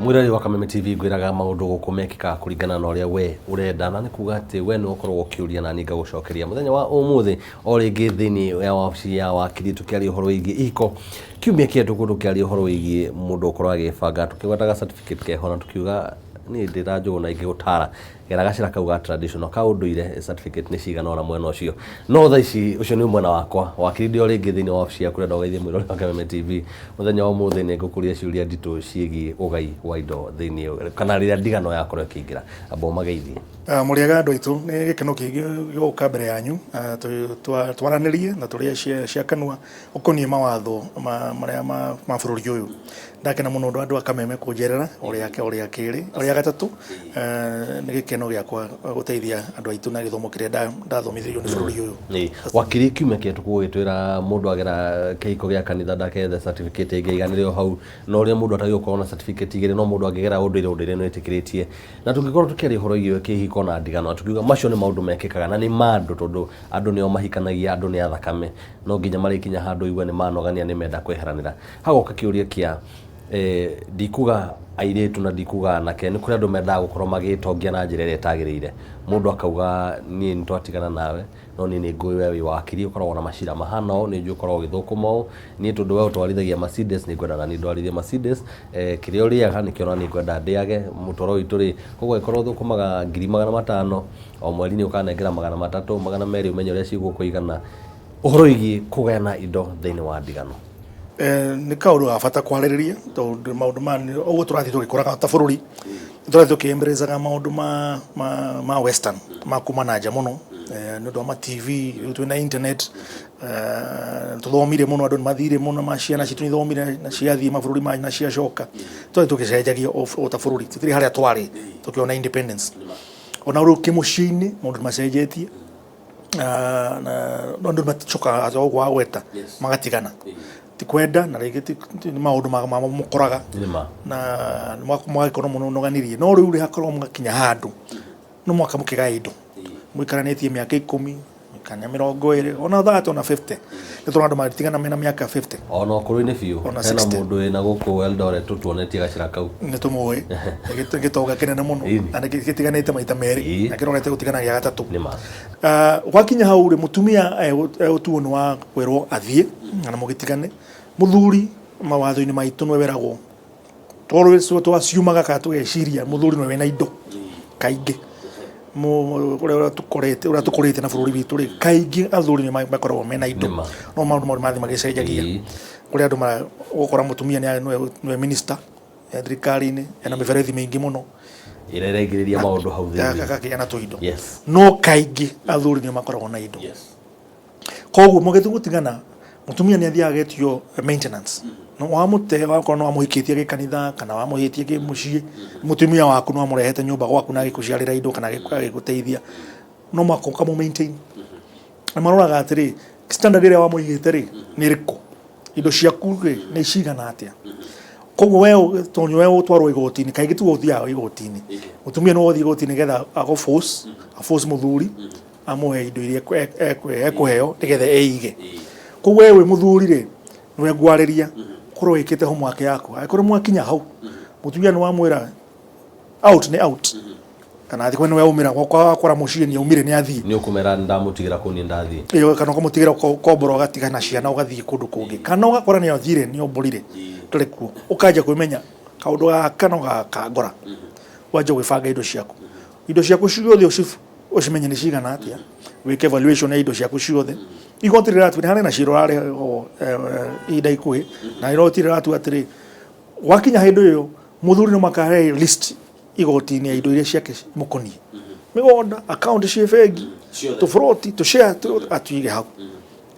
Mwĩroreri wa Kameme TV, ngwĩraga maũndũ gũkũ mekĩkaga kũringana na ũrĩa we ũrenda, na nĩ kuga atĩ we nĩwe ũkoragwo ũkĩũria na niĩ ngagũcokeria. Mũthenya wa ũmũthĩ o rĩngĩ thĩinĩ wa wabici ya wakiri tũkĩaria ũhoro wĩgiĩ ihiko. Kiumia kĩhetũku tũkĩaria ũhoro wĩgiĩ mũndũ gũkorwo agĩbanga, tũkĩgwetaga certificate keho na tũkiuga niĩ ndĩ ta Njũgũna ingĩgũtara gera gacĩra kau ga traditional ka ũndũire, certificate nĩ cigana ũna mwena ũcio. No thaa ici ũcio nĩ mwena wakwa, wakiri ndĩ o rĩngĩ thĩinĩ wa wabici yaku ũrenda ũgeithie mwĩroreri wa Kameme TV. Mũthenya wa ũmũthĩ nĩ ngũkũria ciũria nditũ ciĩgiĩ ũgai wa indo thĩinĩ kana rĩrĩa ndigano yakorwo ĩkĩingĩra. Amba ũmageithie. Mũrĩega andũ aitũ, nĩ gĩkeno kĩingĩ gũka mbere yanyu twaranĩrie na tũrĩe cia kanua ũkoniĩ mawatho marĩa ma bũrũri ũyũ. Ndakena mũno ũndũ andũ a Kameme kũnjerera o rĩa kerĩ, o rĩa gatatũ. Nĩ gĩkeno gĩakwa gũteithia andũ aitũ na gĩthomo kĩrĩa ndathomithirio nĩ bũrũri ũyũ. Ĩĩ, wakiri, kiumia kĩhetũku ũgĩtwĩra mũndũ agera kĩhiko gĩa kanitha ndakethe certificate ĩngĩ aiganĩre o hau, na ũrĩa mũndũ atagĩrĩirwo gũkorwo na certificate igĩrĩ, no mũndũ angĩgera ũndũire, ũndũire nĩ wĩtĩkĩrĩtie. Na tũngĩkorwo tũkĩaria ũhoro wĩgiĩ kĩhiko na ndigano, na tũkiuga macio nĩ maũndũ mekĩkaga na nĩ ma andũ, tondũ andũ nĩo mahikanagia, andũ nĩ a thakame, no nginya marĩkinya handũ ũigue nĩ manogania nĩ menda kweheranĩra. Hagoka kĩũria kĩa ndikuga airĩtu na ndikuga anake, nĩ kũrĩ andũ mendaga gũkorwo magĩtongia na njĩra ĩrĩa ĩtagĩrĩire. Mũndũ akauga niĩ nĩ twatigana nawe, no niĩ nĩ ngũĩ we wĩ wakiri, ũkoragwo na macira mahana ũũ, nĩ njũĩ ũkoragwo ũgĩthũkũma ũũ, niĩ tondũ we ũtwarithagia Mercedes, nĩ ngwenda naniĩ ndwarithie Mercedes, kĩrĩa ũrĩaga nĩkĩo naniĩ ngwenda ndĩage, mũtũrĩre witũ rĩ, koguo angĩkorwo ũthũkũmaga 500,000, o mweri nĩ ũkanengera 300, 200 ũmenye ũrĩa cigũkũigana. Ũhoro wĩgiĩ kũgayana indo thĩinĩ wa ndigano. Nĩ kaũndũ ga bata kwarĩrĩria tondũ maũndũ maya ũguo tũrathiĩ tũgĩkũraga ta bũrũri, nĩ tũrathiĩ tũkĩ-embrace-aga maũndũ ma western ma kuma na nja mũno nĩ ũndũ wa ma TV, rĩu twĩna internet, tũthomire mũno, andũ nĩ mathire mũno, ma ciana citũ nĩ ithomire na ciathiĩ mabũrũri mangĩ na ciacoka. Tũrathiĩ tũgĩcenjagia o ta bũrũri, tũtirĩ harĩa twarĩ tũkĩona independence. Ona rĩu kĩmũciĩ-inĩ maũndũ nĩ macenjetie. Na andũ maticokaga ũguo wagweta magatigana ti kwenda na rĩngĩ nĩ maũndũ mamũkoraga na mũgagĩkorwo mũnoganirie, no rĩu rĩ hakorwo mũgakinya handũ no mũhaka mũkĩgae indo mũikaranĩtie mĩaka 10 kana 20 ona 30 ona 50. Nĩ tũrona andũ magĩtigana mena mĩaka 50. Ona ũkũrũ-inĩ biũ. Ona hena 60. Mũndũ wĩna gũkũ Eldoret tũtuonetie gacĩra kau. Nĩ tũmũĩ. Nĩ gĩtonga kĩnene mũno na nĩ gĩtiganĩte maita merĩ na kĩrorete gũtigana gĩa gatatũ. Nĩ ma. Gwakinya hau rĩ, mũtumia egũtuo nĩ wa kwĩrwo athiĩ na mũgĩtigane. Mũthuri mawatho-inĩ maitũ nĩwe weragwo, tondũ twaciumaga kana tũgeciria mũthuri nĩwe wĩna indo kaingĩ. Ũrĩa tũkorete, ũrĩa tũkũrĩte na bũrũri witũ rĩ, kaingĩ athuri nĩ makoragwo mena indo. Nĩ ma. No maũndũ mau nĩ marathiĩ magĩcenjagia. Kũrĩ andũ ũgũkora mũtumia nĩwe minister thirikari-inĩ, ena mĩberethi mĩingĩ mũno ĩrĩa ĩraingĩrĩria maũndũ hau thĩinĩ. Akagĩa na tũindo. No kaingĩ athuri nĩo makoragwo na indo. Koguo mũgĩthiĩ gũtigana, mũtumia nĩ athiaga agetio maintenance. No wamũte, wakorwo nĩ wamũhikĩtie gĩkanitha kana wamũhĩtie kĩmũciĩ, mũtumia waku nĩ wamũrehete nyũmba gwaku na agĩkũciarĩra indo kana agĩgũteithia, no mũhaka ũkamũ maintain. Na maroraga atĩrĩ, standard ĩrĩa wamũigĩte rĩ nĩ ĩrĩkũ, indo ciaku rĩ nĩ cigana atĩa. Koguo we tondũ nĩwe ũgũtwarwo igoti-inĩ, kaingĩ tiwe ũthiaga igoti-inĩ, mũtumia nĩwe ũthiĩ igoti-inĩ nĩgetha agũ force, a force mũthuri amũhe indo iria ekũheo nĩgetha eige. Koguo we wĩ mũthuri rĩ, nĩwe ngwarĩria korwo wĩkĩte homework yaku. Angĩkorwo mwakinya hau, mũtumia nĩ wamwĩra out nĩ out, kana angĩkorwo nĩwe aumĩra wakora mũciĩ nĩ aumire nĩ athiĩ, Nĩ ũkũmera ndamũtigĩra kũu niĩ ndathiĩ. Ĩyo, kana ũkamũtigĩra ũkombora ũgatiga na ciana ũgathiĩ kũndũ kũngĩ, kana ũgakora nĩ athire nĩ omborire ndũrĩ kuo, ũkanjia kwĩmenya kaũndũ gaka no gakangora, wanjia gwĩbanga indo ciaku, indo ciaku ciothe ũcimenye nĩ cigana atĩa, wĩke valuation ya indo ciaku ciothe. Igoti rĩratua nĩ harĩ na cira ũrarehwo ihinda ikuhĩ, na igoti rĩratua atĩrĩ, gwakinya hĩndĩ ĩyo mũthuri no makarehe list igoti-inĩ ya indo iria ciake mũkoniĩ, mĩgũnda, account ciĩ bengi, tũburoti, tũshare, atuige hau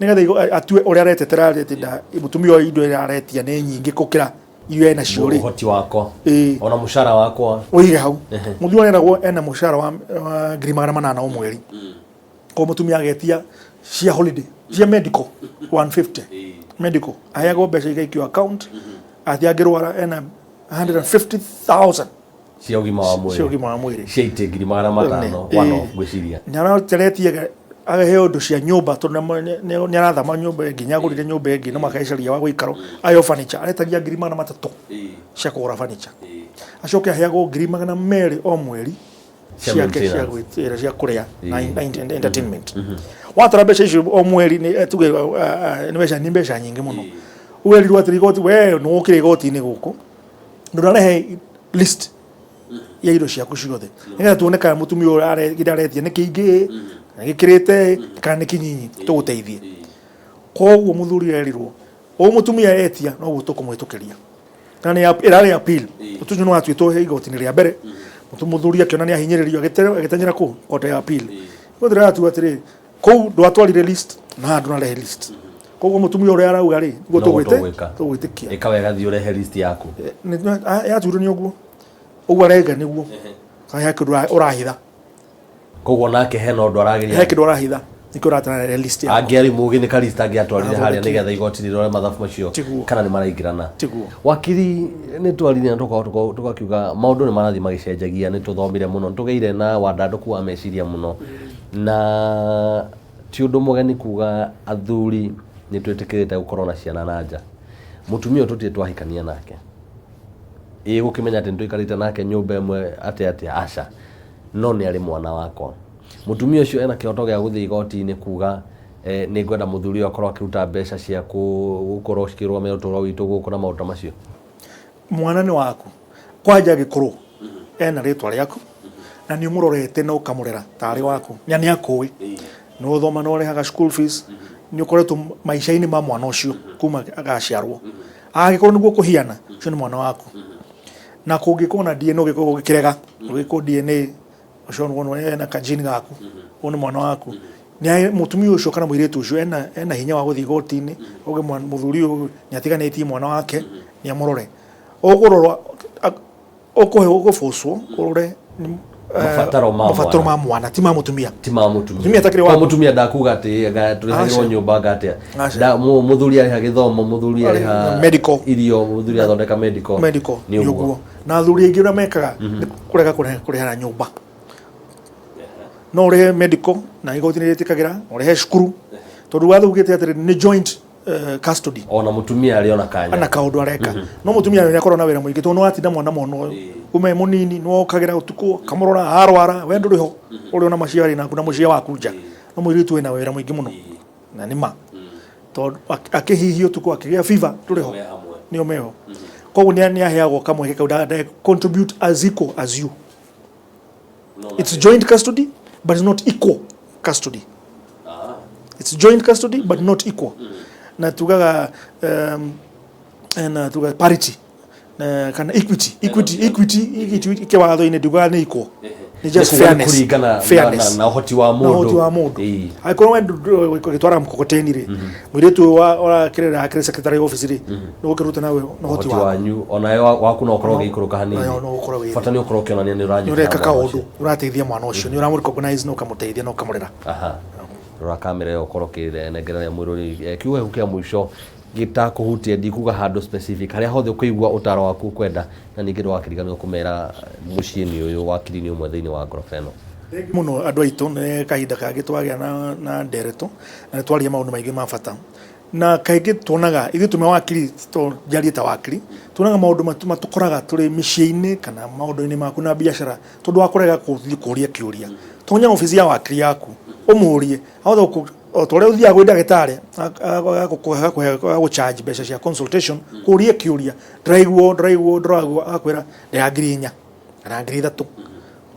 nĩgetha atue ũrĩa aretetera atĩ mũtumia ũyũ indo iria aretia nĩ nyingĩ gũkĩra iria enacio rĩ. Ũhoti wakwa. Ona mũcara wakwa. Ũige hau. Mũthuri areragwo ena mũcara wa 800,000 o mweri, koguo mũtumia agetia cia holiday, cia medical 150, medical aheagwo mbeca igaikio account, athiĩ angĩrwara ena 150,000 cia ũgima wa mwĩrĩ. Cia ũgima wa mwĩrĩ. Cia itĩ 500,000 one off ngwĩciria. Nĩ arateretie agaheo indo cia nyũmba tondũ nĩ arathama nyũmba ĩngĩ, nĩ agũrire nyũmba ĩngĩ no makaĩcaria wa gũikaro, aheo furniture aretagia 300,000 cia kũgũra furniture. Acoke aheagwo 200,000 o mweri Cia ciake cia maintenance. gwĩtĩra cia kũrĩa na entertainment. Watara mbeca icio o mweri nĩ tuge nĩ mbeca nyingĩ mũno. Werirwo atĩrĩ igoti, we nĩ wokire igoti-inĩ gũkũ, ndũrarehe list ya indo ciaku ciothe nĩgetha tuone kana mũtumia ũyũ kĩrĩa aretia nĩ kĩingĩ kana gĩkĩrĩte kana nĩ kĩnyinyi tũgũteithie. Koguo mũthuri erirwo ũũ mũtumia etia noguo tũkũmwĩtũkĩria na nĩ ĩrarĩ appeal. Ũtucio nĩ watuĩtwo igoti-inĩ rĩa mbere, mũthuri akĩona nĩ ahinyĩrĩrio, agĩtenyera kũ court ya appeal. Igoti rĩratua atĩrĩ, kũu ndwatwarire list na haha ndũnarehe list, koguo mũtumia ũrĩa arauga rĩ nĩguo Noguo tũgwĩte tũgwĩka. tũgwĩtĩkia. Ĩka wega, thiĩ ũrehe list yaku. Yatuirwo nĩ ũguo ũguo arega nĩguo kana he kĩndũ ũrahitha. Koguo nake hena ũndũ He arageria. kĩndũ arahitha, nĩkĩo ũratarĩria list yaku. Angĩarĩ mũgĩ nĩ kalist angĩatwarire harĩa Athondekire. nĩgetha igoti rĩrore mathabu macio Tiguo. kana nĩ maraingĩrana. Tiguo. Wakiri, nĩ twaririe na tũgakiuga maũndũ nĩ marathiĩ magĩcenjagia, nĩ tũthomire mũno, nĩ tũgĩire na wandandũku wa meciria mũno, na ti ũndũ mũgeni kuga athuri nĩ twĩtĩkĩrĩte gũkorwo na ciana na nja. Mũtumia ũyũ tũtirĩ twahikania nake, ĩ gũkĩmenya atĩ nĩ tũikarĩte nake nyũmba ĩmwe atĩa atĩa, aca, no nĩ arĩ mwana wakwa. Mũtumia ũcio ena kĩhoto gĩa gũthiĩ igoti-inĩ kuga nĩ ngwenda mũthuri ũyũ akorwo akĩruta mbeca cia gũkorwo cikĩrũgamĩrĩra ũtũũro witũ gũkũ na maũndũ ta macio. Mwana nĩ waku kwanja angĩkorwo ena rĩtwa rĩaku na nĩ ũmũrorete na ũkamũrera tarĩ waku na nĩ akũĩ, nĩ ũthoma, nĩ ũrĩhaga school fees, nĩ ũkoretwo maica-inĩ ma mwana ũcio kuma agaciarwo, angĩkorwo nĩguo kũhiana, ũcio nĩ mwana waku. Na kũngĩkorwo na DNA, ũngĩkorwo ũgĩkĩrega ũgĩkwo DNA, ũcio nĩguo ena kajini gaku, ũyũ nĩ mwana waku. Nĩ mũtumia ũcio kana mũirĩtu ũcio ena hinya wa gũthiĩ igoti-inĩ auge mũthuri ũyũ nĩ atiganĩtie mwana wake, nĩ amũrore. Ũkũrorwo, ũkũhe ũgũbũcwo ũrore Mabataro ma mabataro mwana. Ma mwana, ti ma mũtumia. Ti ma mũtumia. Mũtumia atakĩrĩ Kwa waku. Mũtumia ndakuga atĩ tũrĩhagĩrwo Aca. nyũmba anga atĩa. Aca. Mũthuri arĩha gĩthomo, mũthuri arĩha Medical. irio, mũthuri athondeka medical. Medical. Nĩ nĩ ũguo. Ũguo na athuri aingĩ ũrĩa mekaga nĩ kũrega kũrĩhana nyũmba, no ũrĩhe medical na igoti nĩ rĩtĩkagĩra, ũrĩhe cukuru, tondũ watho ugĩte atĩrĩ nĩ joint custody. Ona mũtumia arĩ ona kanya. Ana kaundu areka, no mutumia nĩ akorwo na wĩra mũingĩ tondũ nĩ watinda mwana mwana ũyũ ume mũnini, nĩ wokagĩra ũtukũ kamũrora arwara, we ndũrĩ ho, ũrĩ ona maciari naku na mũciĩ waku nja, no mũirĩtu wĩna wĩra mũingĩ mũno na nĩ ma tondũ akĩhihia ũtukũ, akĩgĩa fever, ndũrĩ ho, nĩo meho. Koguo nĩ aheagwo kamweke kau contribute as equal as you. It's joint custody but it's not equal custody. It's joint custody but not equal. Na tugaga na tugaga parity na kana equity kĩwatho-inĩ ndiugaga nĩ equal, nĩ just Nĩ kuga nĩ fairness. kũringana Fairness. na ũhoti wa Na mũndũ. ũhoti wa mũndũ. Angĩkorwo we ũgĩtwara mkokoteni rĩ, mũirĩtu ũyũ ũrakĩrera akĩrĩ secretary office rĩ, nĩ ũkĩruta nawe na ũhoti ũhoti waku. Wanyu onawe waku no ũkorwo ũgĩikũrũka hanini. Nayo no ũkorwo wĩ Bata nĩ ũkorwo ũkĩonania nĩ nĩ ũranyitĩra ũreka mwana kaũndũ ũcio. ũrateithia mwana ũcio, nĩ ũramũ recognize na ũkamũteithia na ũkamũrera. Aha, rora kamera ĩyo, ũkorwo ũkĩnengereria mwĩrori kiugo gĩaku kĩa mũico gĩtakũhutia, ndikuga handũ specific, harĩa hothe ũkũigua ũtaro waku ũkwenda, na ningĩ ndũgakĩriganĩrwo kũmera mũciĩ nĩ ũyũ, wakiri nĩ ũmwe thĩinĩ wa ngoroba ĩno. Thengiũ mũno andũ aitũ, nĩ kahinda kangĩ twagĩa na ndereto na nĩ twaria maũndũ maingĩ ma bata, na kaingĩ tuonaga ithuĩ tũme wakiri to njarie ta wakiri, tuonaga maũndũ matũkoraga tũrĩ mĩciĩ-inĩ kana maũndũ-inĩ maku na biacara tondũ wa kũrega kũthiĩ kũria kĩũria. Tonya obici ya wakiri yaku ũmũrie ahota o ta ũrĩa ũthiaga kwĩ ndagĩtarĩ agagũcharge mbeca cia consultation, kũria kĩũria, ndĩraiguo ndĩraiguo ndĩraguo, agakwĩra ndĩha 4,000 kana 3,000.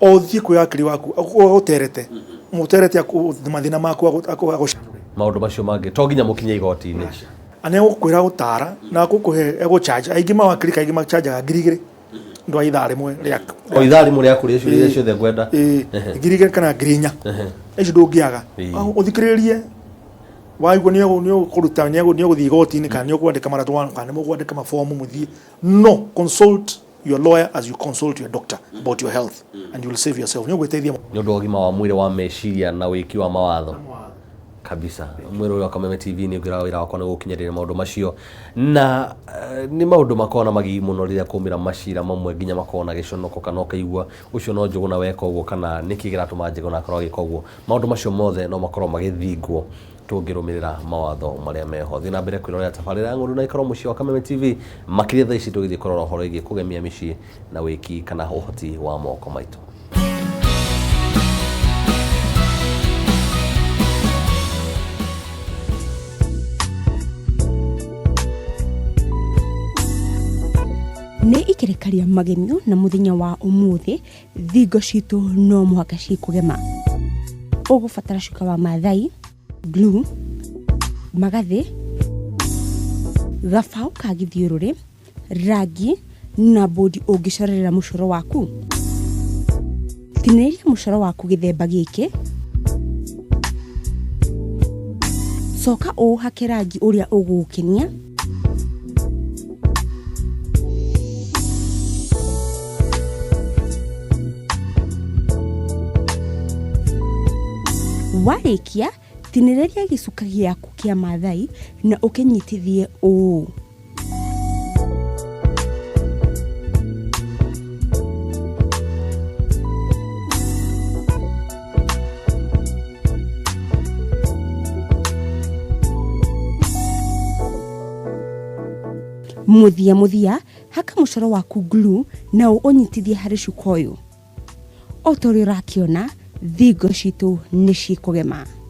O ũthiĩ kwĩ wakiri waku agũterete mũterete mathĩna maku agũcanũre. Maũndũ macio mangĩ to nginya mũkinye igoti-inĩ. Na nĩ egũkwĩra gũtara na akũkũhe egũcharge. Aingĩ mawakiri kaingĩ machargaga 2,000 ndũ wa ithaa rĩmwe rĩa O ithaa rĩmwe rĩa kũrĩa ciũria iria ciothe ngwenda. Ĩĩ, 2,000 kana 4,000 icio ndũngĩaga. Ũthikĩrĩrie, waigua nĩ ũkũruta, nĩ ũgũthiĩ igoti-inĩ kana nĩ ũkwandĩka marũa kana nĩ mũkwandĩka mabomu mũthiĩ, no consult your lawyer as you consult your doctor about your health and you will save yourself, nĩ ũgwĩteithia. Nĩ ũndũ wa ũgima wa mwĩrĩ wa meciria na wĩki wa mawatho kabisa. Mwĩrĩ ũyũ wa Kameme TV nĩ ngwĩraga wĩra wakwa nĩ gũkinyĩrĩria maũndũ macio, na nĩ maũndũ makoragwo na magigi mũno rĩrĩa kũmĩra macira mamwe nginya makoragwo na gĩconoko kana ũkaigua ũcio no Njũgũna weka ũguo kana nĩkĩ kĩratũma Njũgũna akorwo agĩka ũguo. Maũndũ macio mothe no makorwo magĩthingwo. Tũngĩrũmĩrĩra mawatho marĩa meho. Thiĩ na mbere kwĩrorera tabarĩra ya Ng'ũndũ na ikara mũciĩ wa Kameme TV, makĩria thaa ici tũgĩthiĩ kũrora ũhoro wĩgiĩ kũgemia mĩciĩ na wĩki kana ũhoti wa moko maitũ. Nĩ ikereka rĩa magemio na mũthenya wa ũmũthĩ thingo citũ no mũhaka cikũgema. Ũgũbatara cuka wa Maathai, glue, magathĩ, gabaũ ka gĩthiũrũrĩ, rangi na bodi ũngĩcorerera mũcoro waku. Tinĩrĩria mũcoro waku gĩthemba gĩkĩ, coka ũũhake rangi ũrĩa ũgũgũkenia. Warĩkia, tinĩrĩria gĩcuka gĩaku kĩa Maathai na ũkĩnyitithie ũũ. Mũthia mũthia, haka mũcoro waku glue na ũũnyitithie harĩ cuka ũyũ. O ta ũrĩa ũrakĩona, thingo citũ nĩ cikũgema.